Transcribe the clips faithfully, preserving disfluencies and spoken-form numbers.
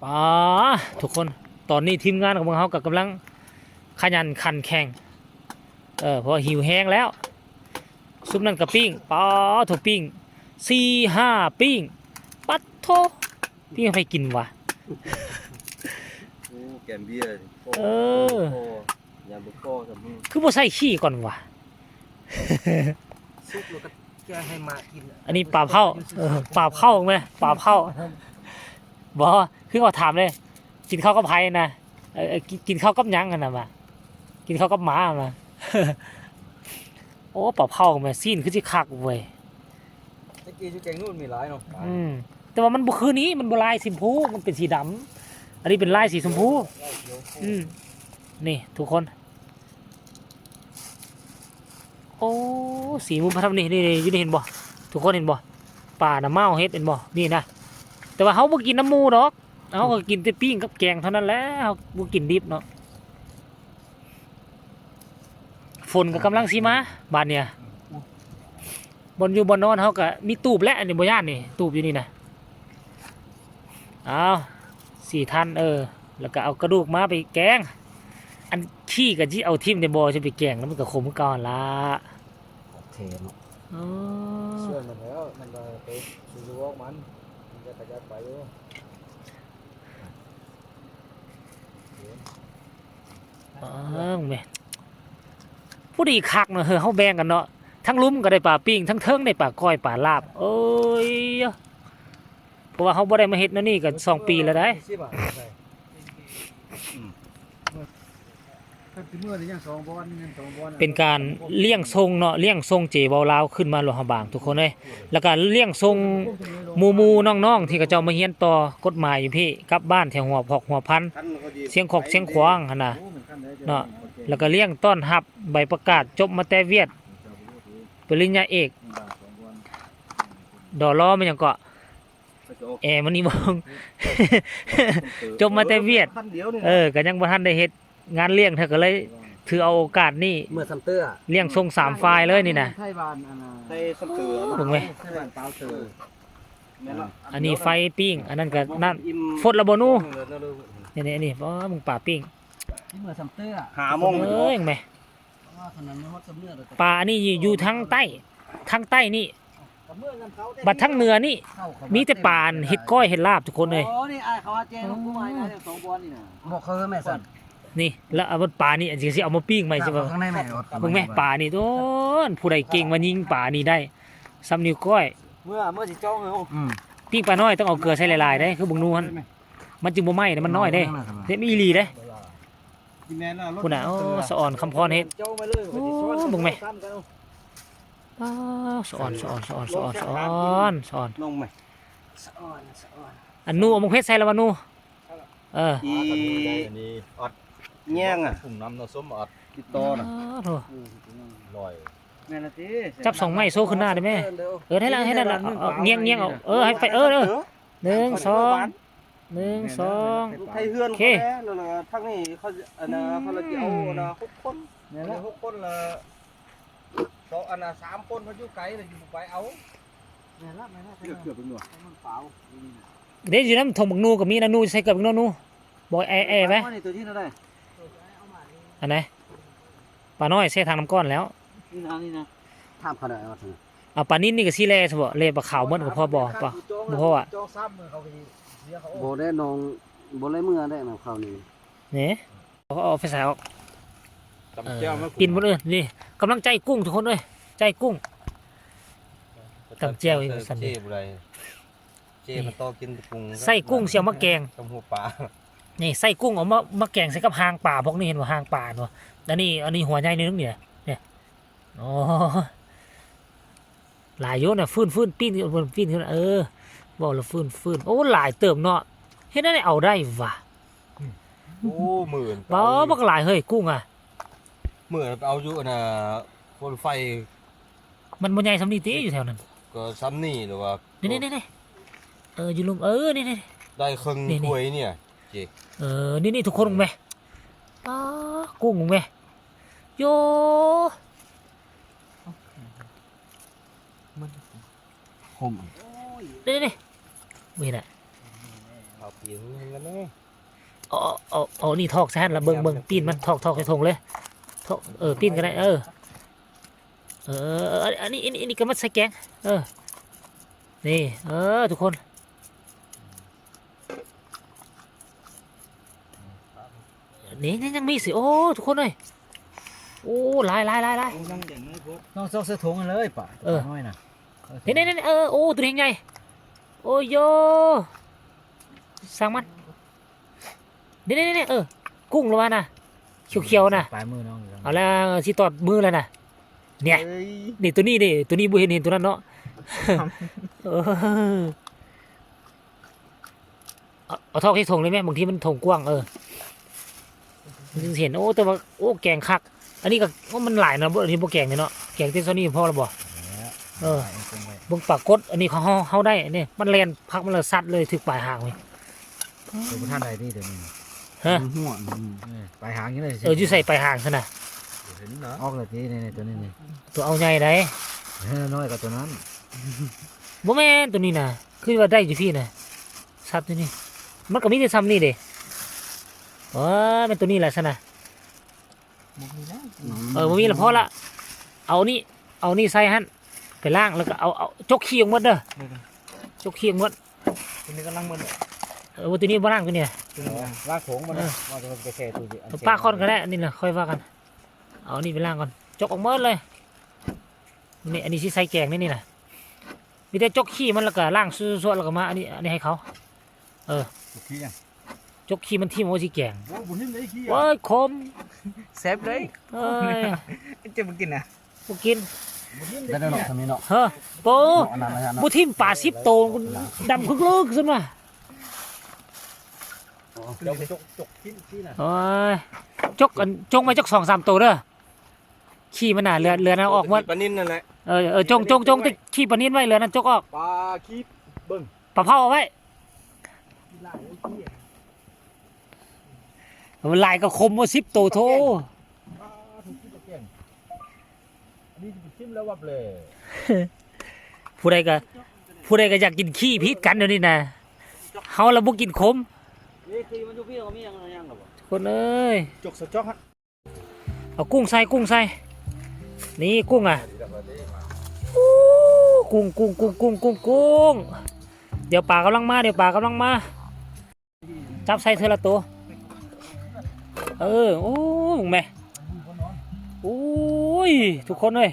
ป๋า ทุกคน ตอนนี้ทีมงานของพวกเราก็กำลังขยันขันแข่ง เออ เพราะว่าหิวแฮงแล้ว ซุมนั่นก็ปิ้ง ป๋า โถปิ้ง สี่ห้าปิ้ง ปัดโถ ปิ้งให้ไผกินวะ โอ้ แกมเบียร์ เออ ยามบ่พอซำ คือบ่ใส่ขี้ก่อนวะ ซุปแล้วก็แกงให้หมากิน อันนี้ปลาเผา เออ ปลาเผาไหม ปลาเผา บ่ คือเขาถามเลย กินข้าวกับไผนะ เออ เออ กิน กินข้าวกับหยังหั่นน่ะวะ กินข้าวกับหมาหั่นน่ะ โอ้ ปลาเผาแม่ ซี้นคือสิคักเว้ย ตะกี้อยู่แกงนู่นมีหลายเนาะ อืม แต่ว่ามันบ่คือนี้ มันบ่ลายสีชมพู มันเป็นสีดำ อันนี้เป็นลายสีชมพู ลายสีชมพู อืม นี่ทุกคน โอ้ สีมุมพระธรรมนี่ นี่ นี่ อยู่นี่เห็นบ่ ทุกคนเห็นบ่ ปลาน่ะเมาเฮ็ดเห็นบ่ นี่นะ แต่ว่าเฮาบ่กินน้ำหมู่ดอก เฮาก็กินแต่ปิ้งกับแกงเท่านั้นแหละ เฮาบ่กินดิบเนาะ ฝนก็กำลังสิมา บาดเนี่ย บ่อนอยู่บ่อนนอนเฮาก็มีตูบและ อันนี้บ่ย่านนี่ ตูบอยู่นี่นะ เอา สี่ท่าน เออ แล้วก็เอากระดูกมาไปแกง อันขี้ก็สิเอาทิ่มในบ่อ สิไปแกง แล้วมันก็ขมคือเก่าหั่นล่ะ โอเคเนาะ อ๋อ เชื่อมันแล้ว มันก็ไปสู่โลกมัน มันจะขยับไปอยู่ เออ แม่ ผู้ดีคักเนาะ เฮ้ย เฮาแบ่งกันเนาะ ทั้งลุ่มก็ได้ปลาปิ้ง ทั้งเทิงได้ปลาก้อย ปลาลาบ เอ้ย เพราะว่าเฮาบ่ได้มาเฮ็ดแนวนี้ก็สองปีแล้วได้ สิบบาท อืม ถ้าสิเมื่อนี่ยังสองบอน ยังสองบอน เป็นการเลี้ยงส่งเนาะ เลี้ยงส่งเจเว้าลาวขึ้นมาหลวงพระบางทุกคนเอ้ย แล้วก็เลี้ยงส่งหมู่ๆน้องๆที่เขาเจ้ามาเรียนต่อกฎหมายอยู่พี้ กลับบ้านแถวหัวพอกหัวพัน เชียงขอกเชียงขวางหั่นน่ะ เนาะ แล้วก็เลี้ยงต้อนรับใบประกาศจบมาแต่เวียด ปริญญาเอก ดอลอมันหยังเกาะ แอมันนี่บ่ จบมาแต่เวียด เออ ก็ยังบ่ทันได้เฮ็ดงานเลี้ยงเทื่อ ก็เลยถือเอาโอกาสนี้ เมื่อซำเตื้อ เลี้ยงส่งสามฝ่ายเลยนี่นะ ไทบ้านอันน่ะ ไทซำเตื้อ เบิ่งแม่ ไทบ้านปาวเตื้อ แม่นละ อันนี้ไฟปิ้ง อันนั้นก็นั่น อิ่ม ฟดละบ่หนู นี่ นี่ นี่ อ๋อ มึงปลาปิ้ง เมื่อซำเตื้อ ห้าโมง เอ้ย แม่ ปลาอันนี้อยู่ อยู่ทางใต้ ทางใต้นี่ บัดทางเหนือนี่ มีแต่ปลาอันเฮ็ดก้อยเฮ็ดลาบทุกคนเลย อ๋อ นี่อ้ายเขาว่าแจ้งลูกผู้ใหม่นะ สองบอนนี่นะ บอกเขาแม่สั่น นี่ แล้วเอาปลานี่ อันสิเอามาปิ้งใหม่ใช่ปะ ข้างในแม่ มึงแม่ ปลานี่ โอ้ย ผู้ใดเก่งมายิงปลานี่ได้ ซ้ำนิ้วก้อย เมื่อ เมื่อสิจ้องเอา อืม ปิ้งปลาน้อยต้องเอาเกลือใส่หลายๆเด้ คือเบิ่งหนูหั่น มันจึงบ่ไหม้นะ มันน้อยเด้ เฮ็ดอีหลีเด้ พุ้นน่ะ โอ้ สะออนคำพรเฮ็ด โอ้ เบิ่งแม่ อ้าว สะออน สะออน สะออน สะออน สะออน สะออน น้องใหม่ สะออน สะออน อันหนูเอาหมกเผ็ดใส่แล้ววะหนู เออ อี อันนี้อัด แย่งอะ ถุงน้ำเนาะ ส้มอัด ติดต่อน่ะ อ้าวโถ่ ลอย แม่นละติ จับสองไม้โซ่ขึ้นหน้าได้ไหม เออ ให้ละ ให้ละ เอา เอา เงี้ยง เงี้ยง เอา เออ ให้ไฟ เออ เออ หนึ่ง สอง หนึ่ง สอง ไทยเฮือน โอเค เขาแหละนั่นน่ะ ทางนี้เขา อันน่ะ เขาละสิเอา อืม อันน่ะ หกคน แม่นละ หกคนละ สอง อันน่ะ สามคนเขาอยู่ไกลเลย อยู่ไปเอา แม่นละ แม่นละ เกือบ เกือบเป็นหน่วย มันเปล่า เด้ อยู่นำถงบักหนูก็มีนะ หนูใส่เกือบบักหนู หนู บอกแอ แอไว้ อันนี้ตัวที่เท่าไหร่ อันไหน ปลาน้อยใส่ถังน้ำก้อนแล้ว นี่นะ นี่นะ ถามเขาหน่อยว่าเถอะ เอาปลานิลนี่ก็สิแล่ซะบ่ แล่ปลาขาวหมดก็พอบ่ ปะ บ่พออะ จองซ้ำมือเขาไปเสียเขา บ่ได้น้อง บ่ได้เมื่อได้นำเขานี่ นี่ เอา เอาไฟฉายออก ตำแจ่วมา เออ ปิ้นหมดเลย นี่ กำลังใจกุ้งทุกคนเอ้ย ใจกุ้ง ตำแจ่วอีกว่าซั่น เจ้บ่ได้ เจ้มาต่อกินกุ้ง ไส้กุ้งสิเอามาแกง กับหัวปลา นี่ไส้กุ้งเอามา มาแกงใส่กับหางปลาพวกนี้ เห็นบ่ หางปลาเนาะ อันนี้ อันนี้หัวใหญ่นิดนึงเนี่ย เนี่ย อ๋อ หลายอยู่นะ ฟื้น ฟื้น ปิ้น ปิ้นขึ้น เออ บอกแล้วฟื้น ฟื้น โอ้ หลายเติบเนาะ เฮ็ดได้เอาได้วะ โอ้ หมื่น บ่ บักหลายเฮ้ย กุ้งอะ หมื่นเอาอยู่อันน่ะ คนไฟ มันบ่ใหญ่ส่ำนี้ติ อยู่แถวนั้น ก็ส่ำนี้หรือว่า นี่ๆๆๆ เออ อยู่ลุ่ม เออ นี่ๆๆ ได้ครึ่ง นี่ๆ ถ้วยเนี่ย เจ๊ เออ นี่ๆ ทุกคนเบิ่งแม่ ป๊า กุ้งเบิ่งแม่ โย มัน คม นี่ๆๆ นี่แหละ เอา ยิงกันแน่ เอาเอาเอาเอานี่ถอกใส่หั่นละ เบิ่งเบิ่ง ปิ้นมัน ถอกถอกใส่ถงเลย ถอก เออ ปิ้นก็ได้ เออ เออ อันอันนี้อันนี้อันนี้ก็มาใส่แกง เออ นี่ เออ ทุกคน นี่นี่ยังมีสิ โอ้ ทุกคนเอ้ย โอ้ หลายหลายหลายหลาย น้องซอกเสื้อถงเลยปะ เออ น้อยนะ นี่นี่นี่ เออ โอ้ ตัวนี้ใหญ่ โอ้โย สร้างมัน นี่นี่นี่ เออ กุ้งละวะน่ะ เขียวๆน่ะ ปลายมือน้องอยู่แล้ว เอาแล้ว สิตอดมือแล้วน่ะ เนี่ย เอ้ย นี่ตัวนี้นี่ ตัวนี้บ่เห็น เห็นตัวนั้นเนาะ เออ เอา เอาถอกใส่ถงเลยแม่ บางทีมันถงกว้าง เออ มันจึงสิเห็น โอ้ แต่ว่า โอ้ แกงคัก อันนี้ก็ โอ้ มันหลายเนาะ บ่ อันนี้บ่แกงนี่เนาะ แกงแต่ซำนี้พอแล้วบ่ เออ เบิ่งปรากฏ อันนี้เขา เขา เขาได้ อันนี้ มันแล่น ผักมันละสัดเลย ถืกปลายหางนี่ ตัวบ่ทันได้นี่ตัวนี้ ฮะ หัว เออ ปลายหางอยู่เลย เออ อยู่ใส่ปลายหางซั่นน่ะ เห็นเนาะ ออกแล้วติ นี่ๆ ตัวนี้นี่ ตัวเอาใหญ่ได้ เออ น้อยกว่าตัวนั้น บ่แม่นตัวนี้น่ะ คือว่าได้อยู่พี้น่ะ สัตว์อยู่นี่ มันก็มีแต่ซำนี้เด้ อ๋อ แม่นตัวนี้แหละซั่นน่ะ บ่มีแล้ว เออ บ่มีแล้ว พอละ เอานี่ เอานี่ใส่หั่น ไปล้าง แล้วก็เอา เอา จกขี้ออกหมดเด้อ เดี๋ยวๆ จกขี้ออกหมด ตัวนี้กำลังมัน เออ ตัวนี้บ่ล้างตัวนี้ ตัวนี้กำลัง ล้างถงมันนะ เออ ว่าจะไปแช่ตู้เย็น เอาปลาก่อนก็ได้ อันนี้นะ ค่อยว่ากัน เอานี่ไปล้างก่อน จกออกหมดเลย นี่ อันนี้สิใส่แกงนี่ นี่นะ มีแต่จกขี้มัน แล้วก็ล้างซั่วๆ แล้วก็มา อันนี้ อันนี้ให้เขา เออ จกขี้ยัง จกขี้มันทิ่มเอาสิแกง โอ้ บ่ทิ่มเลยขี้อะ โอ้ย ขม แซ่บเลย เอ้ย จะบ่กินนะ บ่กิน บ่ทิ่มเลย ได้ดอกทำนี้เนาะ เฮ้อ โป อันนั้นนะฮะ บ่ทิ่มปลาสิบโต ดำคึกๆ ซั่นว่ะ เดี๋ยวจก จกทิ่มขี้นะ โอ้ย จกอัน จกมาจักสองสามโตเด้อ ขี้มันน่ะ เหลือ เหลือนะ ออกหมด ปลานิลนั่นแหละ เออ เออ จง จง จง แต่ขี้ปลานิลไว้ เหลือนั้นจกออก ปลาขี้เบิ่ง ปลาเผาเอาไว้ หลายก็ขมว่าสิบโตโท อันนี้กินแล้ววับเลย ผู้ใดก็ ผู้ใดก็อยากกินขี้พิษกันเดี๋ยวนี้นะ เฮาละบ่กินขม นี่คือมันอยู่พี่เขามียังยังหรอ คนเอ้ย จกสะจอกฮะ เอากุ้งใส่ กุ้งใส่ นี่กุ้งอ่ะ อู้ กุ้ง กุ้ง กุ้ง กุ้ง กุ้ง กุ้ง เดี๋ยวปลากำลังมา เดี๋ยวปลากำลังมา จับใส่เทื่อละตัว เออ โอ้ มึงแม่ โอ้ย ทุกคนเอ้ย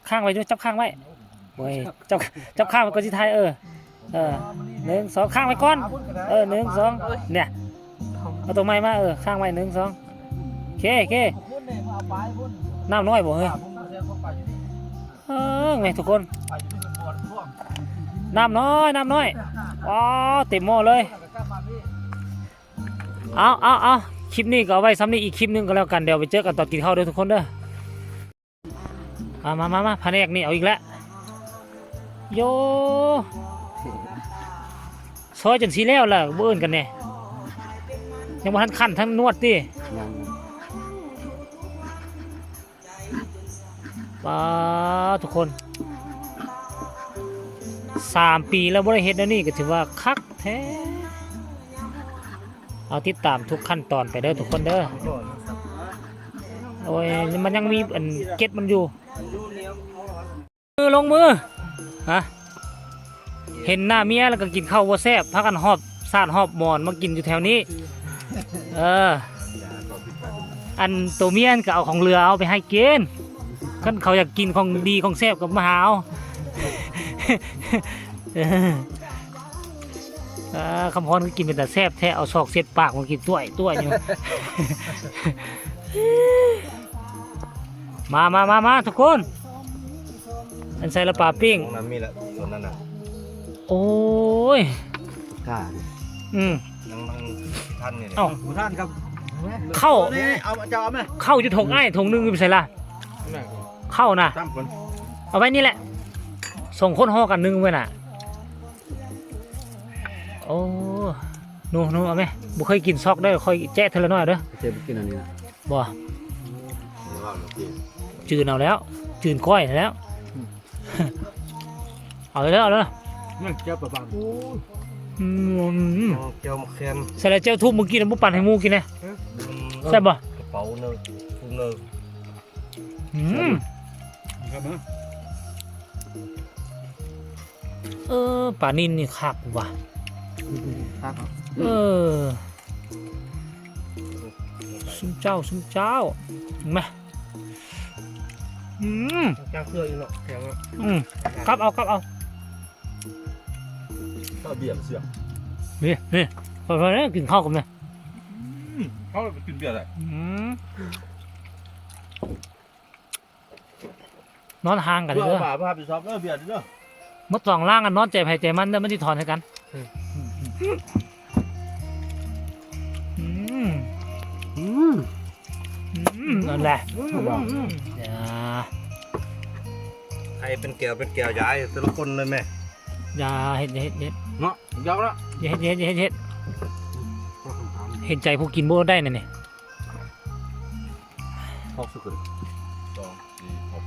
ค้างไว้ด้วย จับค้างไว้ โอ้ย จับ จับค้างไว้ก่อนสิถ่าย เออ เออ หนึ่ง สอง ค้างไว้ก่อน เออ หนึ่ง สอง เนี่ย เอาตัวใหม่มา เออ ค้างไว้ หนึ่ง สอง โอเค โอเค น้ำน้อยบ่เฮ้ย เออ แม่ทุกคน น้ำน้อย น้ำน้อย อ๋อ เต็มหม้อเลย เอา เอา เอา คลิปนี้ก็เอาไว้ส่ำนี้ อีกคลิปหนึ่งก็แล้วกัน เดี๋ยวไปเจอกันตอนกินข้าวเด้อทุกคนเด้อ มา มา มา มา แผนกนี่เอาอีกแล้ว โย ซอยจนสิแล้วล่ะ บ่เอิ้นกันแน่ ยังบ่ทันคั่นทั้งนวดติ ยัง ป๊าด ทุกคน สามปีแล้วบ่ได้เฮ็ดแนวนี้ก็ถือว่าคักแท้ เอาติดตามทุกขั้นตอนไปเด้อทุกคนเด้อ โอ้ย มันยังมีอันเก็ดมันอยู่ มือลงมือ ฮะ เห็นหน้าเมียแล้วก็กินข้าวบ่แซ่บ พากันหอบสาดหอบหมอนมากินอยู่แถวนี้ เออ อันตัวเมียนั่นก็เอาของเหลือเอาไปให้กิน คันเขาอยากกินของดีของแซ่บก็มาหาเอา เออ อ่า คำพรก็กินเป็นตาแซ่บแท้ เอาศอกเสียดปากมากินต้วยต้วยอยู่ มา มา มา มา ทุกคน อันใส่ละปลาปิ้ง ตรงนั้นมีละ ส่วนนั้นน่ะ โอ้ย กล้าดิ อืม ยัง ยังทันนี่ เอ้า บ่ทันครับ เข้า นี่ เอา จะเอาไหม เข้าอยู่ถงอ้ายถงหนึ่งอยู่ใส่ละ นั่นน่ะ เข้านะ สามคน เอาไว้นี่แหละ สองคนห่อกันหนึ่งไว้น่ะ โอ้ หนู หนู เอาไหม บ่เคยกินซอกเด้อ ค่อยแจ้เทื่อละน้อยเด้อ เจ๊บ่กินอันนี้นะ บ่ จืนเอาแล้ว จืนก้อยแล้ว เอาเลย เอาเลย นี่เจ้าปลาบาง โอ้ย อืม เจียวมะแคน ใส่แล้วเจียวทุบเมื่อกี้นะ บ่ปั่นให้หมูกินนะ อืม แซ่บบ่ กระเป๋าเนอะ ทุกเนอะ อืม ครับนะ เออ ปลานิลนี่คักว่ะ ครับ เออ ซุมเจ้า ซุมเจ้า มา อืม จ้างเครื่องอีกเนาะ แข็งเนาะ อืม ครับเอา ครับเอา ข้าวเบียร์เสีย นี่ นี่ พอๆ แล้วกินข้าวกันไหม อืม ข้าวไปกินเบียร์อะไร อืม นอนห่างกัน เพื่อ เด้อ เอาบ่าเพื่อรับผิดชอบเด้อเบียร์เด้อ หมดสองล่างกัน นอนใจไผใจมันเด้อ มันสิถอนให้กัน อืม อืม อืม อืม นั่นแหละ อืม อืม อย่า ใครเป็นแก้วเป็นแก้วย้ายแต่ละคนเลยแม่ อย่าเฮ็ด อย่าเฮ็ด เฮ็ด เนาะ ยาวละ อย่าเฮ็ด อย่าเฮ็ด อย่าเฮ็ด เฮ็ด เห็นใจผู้กินบ่ได้น่ะนี่ หกสิบขึ้น สอง สี่ หก